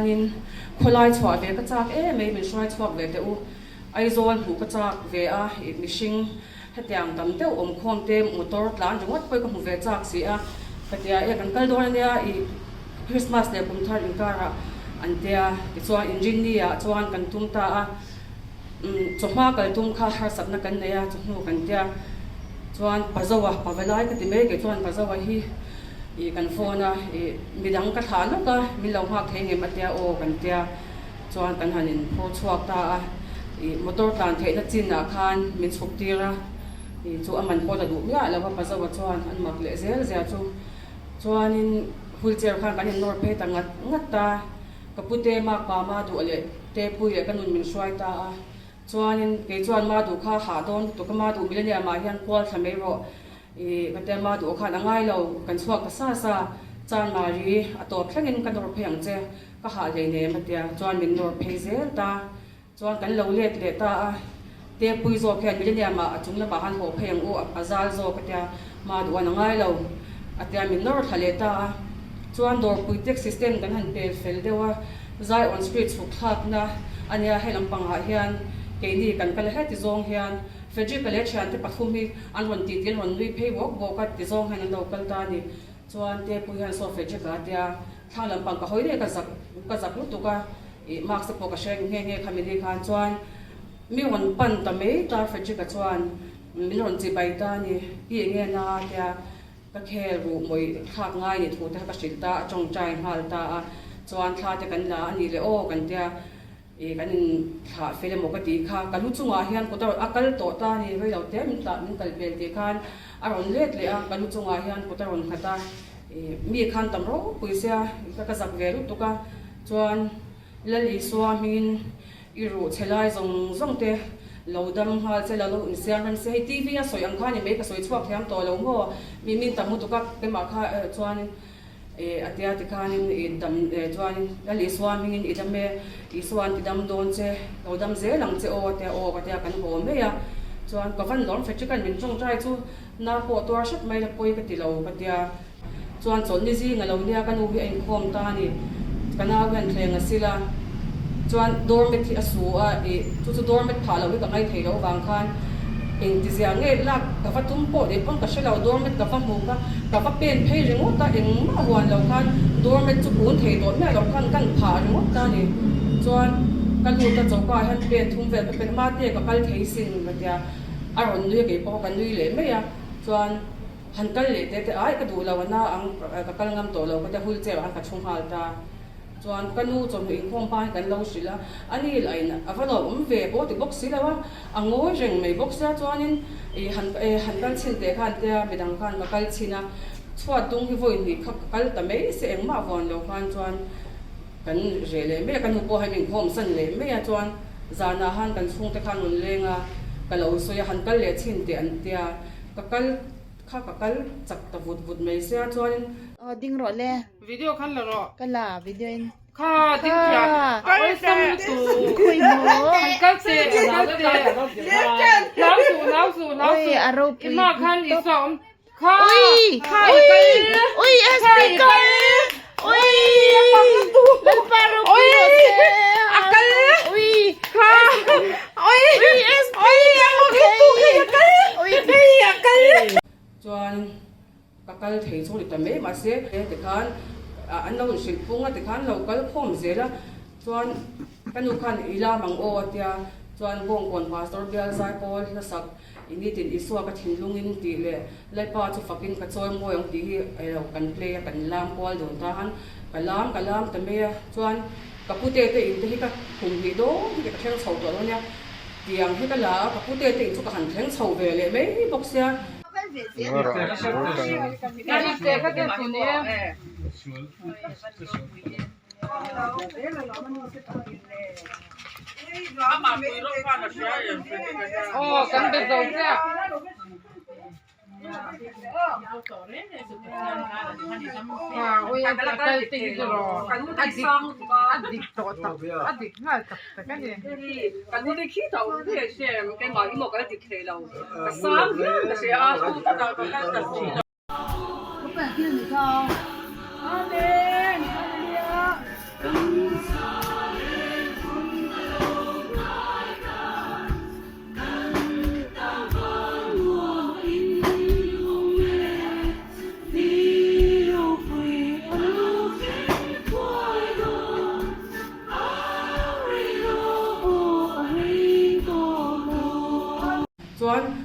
Chuanin khawlai chhuah ve ka chak em mai, min hruai chhuak ve teh u. Aizawl hmuh ka chak ve a, ih mihring hetiang tam deuh awm khawm te motor tlan ringawt pawh ka hmu ve chak si a. Ka tia e kan kal dawn ania ih Christmas leh kum thar inkarah an tia tichuan inrinni ah chuan kan tum ta a, umm chawhma kal tum kha harsatna kan nei a chawhnu kan tia chuan Pazoa Pavalai ka ti mai kei chuan Pazoa hi Ih kan phone a, ih midang ka thlah lawk a, min lo nghak thei ngem a tia aw kan tia chuan kan han in phur chhuak ta a, ih motor tlan theihna chin ah khan min chhuk tir a, ih chu a man pawh la duh miah lo a Pazoa chuan an mak leh zel zia chu chuanin wheelchair khan kan in nawr phei ta ngat ngat ta, ka pute makpa ma duh leh te pui leh ka nun min hruai ta a, chuanin kei chuan ma duh kha hah dawn lutuk a ma duh millennium ah hian kual thla mai rawh. I ka tia ma duh khan a ngai lo, kan chhuak ta sa sa, Chan Mari a tawp thlengin ka nawr phei ang che, ka hah hleinem a tia chuan min nawr phei zel ta, chuan kan lo let leh ta a, Tepui zawk hian Millennium ah a chung lamah han haw phei ang u a zal zawk a tia ma duh an a ngai lo a tia min nawr thla leh ta a, chuan dawrpui taxi stand kan han pel fel deuh a, Zion Street chhuk thlakna a nia hei lampangah hian keini kan kal heti zawng hian. Frederick-a leh thiante pathum hi an rawn tih tiin rawn nui phei bawk bawk a, tizawng hian an lo kal ta a ni. Chuan Tepui hian saw Frederick-a a tia, thlang lampang ka hawi daih ka zak ka zak lutuk a, ih marks te pawh ka hre nghe nghe kha mini khan chuan mi rawn pan ta mai ta Frederick-a chuan min rawn chibai ta a ni, i eng nge na a tia ka khel ruh mawih thlak ngai ni thu te kha ka hrilh ta a, tawngtai nghal ta a, chuan thla te kan la a nih leh aw kan tia. Ih kan in thlah fel emaw ka tih kha, ka lu chungah hian kut a rawn a kal tawh ta a ni, rei lo te min tlah min kal pel tih khan a rawn let leh a, ka lu chungah hian kut a rawn nghat a, ih mi khan tam ropui sia ka ka zak ve lutuk a, chuan Lal Isua hmingin i ruh chhe lai zawng zawng te lo dam nghal che la lo insiam rem se, hei TV a sawi ang kha ni mai ka sawi chhuak thiam tawh lo maw, mi min tam lutuk a keimah kha chuan. Eh a tia tikhanin i dam eh chuanin Lal Isua hmingin i dam e, Isua an ti dam dawn che, lo dam zel ang che aw a tia aw ka tia kan haw mai a, chuan ka van lawm Frederick-a'n min tawngtai chu na pawh tuar hrep mai la pawi ka ti lo ka tia, chuan chawlhni zing a lo nia ka nu hi a inkhawm ta a ni, ka nau hian thleng a sil a, Chuan doormat hi a su a, ih chu chu doormat phah loh hi ka ngaithei loh avang khan engtizia nge lak ka va tum pawh leh pawn ka hre lo, doormat ka va hmu kha ka va pen phei ringawt a, engmah huan lo khan doormat chu kun thei tawh miah loh khan kan phah ringawt ta a ni. Chuan ka lut a choka ah hian pen thum vel ka pen a, mate ka kal thei sin ka tia, a rawn nui a kei pawh ka nui leh mai a, chuan han kal leh teh teh ai ka duh lo a na ang ka kal ngam tawh lo ka tia wheelchair ah khan ka thu nghal ta. Chuan ka nu chawhnu inkhawm hma hi kan lo hrilh a, a ni lah in a va lo awm ve pawh ti bawk si lo a, a ngawi reng mai bawk sia chuanin ih han eh han kal chhin teh khan tia midang khan ka kal chhin a, chhuat dung hi vawi hnih kha ka kal ta mai se engmah vawn lo khan chuan kan reh leh mai a, ka nu pawh hei min khawm san leh mai a chuan zanah han kan chhungte khan rawn leng a, ka lo sawi a han kal leh chhin teh an tia ka kal kha ka kal chak ta vut vut mai sia chuanin. Aw ding rawh le. Video khan la rawh. Ka la video in. Kha ding thiam. A awlsam lutuk. Khui maw. Han kal teh kal teh. Hlau suh hlau suh hlau suh. Ui a ropui. I hma khan Isua awm. Kha. Ui. Kha i kal. Ui Kha i kal. Ui. Lalpa ropui rawh se. A kal. Ui. Kha. Ui. Ui SP. Ui a mak lutuk hei a kal. Ui. Hei a kal. Chuan Ka kal thei chu ni ta mai mahse tikhan an lo inhrilh phung a tikhan lo kal khawm zel a chuan ka nu khan i lam ang aw a tia chuan Bawngkawn Pastor bial zaipawl hlasak i nitin Isua ka thinlungin tih leh Lalpa chu fakin ka chawi mawi ang tih hi elo kan play a kan lam kual dun ta han ka lam ka lam ta mai a chuan ka pute te in te hi ka khum hnih dawn hi ka thleng chho tawh lo nia tiang hi ka la a ka pute te in chu ka han thleng chho ve leh mai bawk sia. Chuan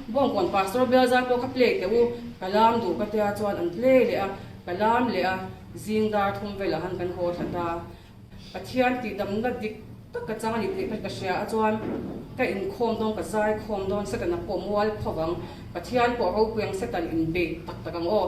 Bawngkawn Pastor bial zai pawh kha play teh u, ka lam duh ka tia chuan an play leh a, ka lam leh a, zing dar thum velah han kan haw thla ta. Pathian tihdamna dik tak ka chang a ni tih ka hria a chuan ka inkhawm dawn, ka zai khawm dawn, Setana pawh mual pho vang, Pathian pawh ropui ang Setan inbei tak tak ang aw.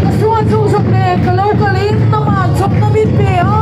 Ka sual zung zung nen ka lo kal in amah chawpna min pe a.